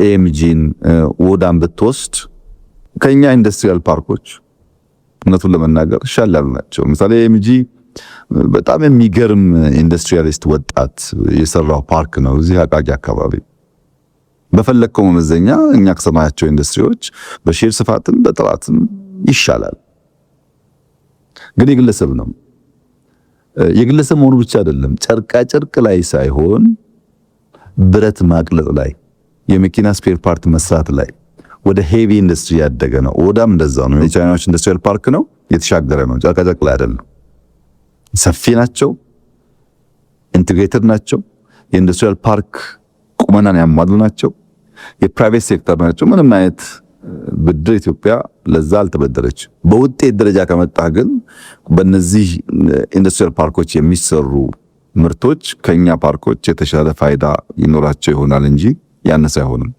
AMGን፣ ኦዳን ብትወስድ ከኛ industrial ፓርኮች እውነቱን ለመናገር ሻል ያሉ ናቸው። ምሳሌ AMG በጣም የሚገርም industrialist ወጣት የሰራው ፓርክ ነው እዚህ አቃቂ አካባቢ። በፈለግከው መመዘኛ እኛ ከሰማያቸው ኢንዱስትሪዎች በ share ስፋትም በጥራትም ይሻላል። ግን የግለሰብ ነው። የግለሰብ መሆኑ ብቻ አይደለም፣ ጨርቃ ጨርቅ ላይ ሳይሆን ብረት ማቅለጥ ላይ፣ የመኪና spare part መስራት ላይ ወደ heavy industry ያደገ ነው። ኦዳም እንደዛው ነው። የቻይናዎች industrial park ነው፣ የተሻገረ ነው። ጨርቃ ጨርቅ ላይ አይደለም። ሰፊ ናቸው፣ integrated ናቸው። የ industrial park ቁመናን ያሟሉ ናቸው። የ private sector ናቸው። ምንም አይነት ብድር ኢትዮጵያ ለዛ አልተበደረች። በውጤት ደረጃ ከመጣ ግን በእነዚህ industrial ፓርኮች የሚሰሩ ምርቶች ከኛ ፓርኮች የተሻለ ፋይዳ ይኖራቸው ይሆናል እንጂ ያነሰ አይሆንም።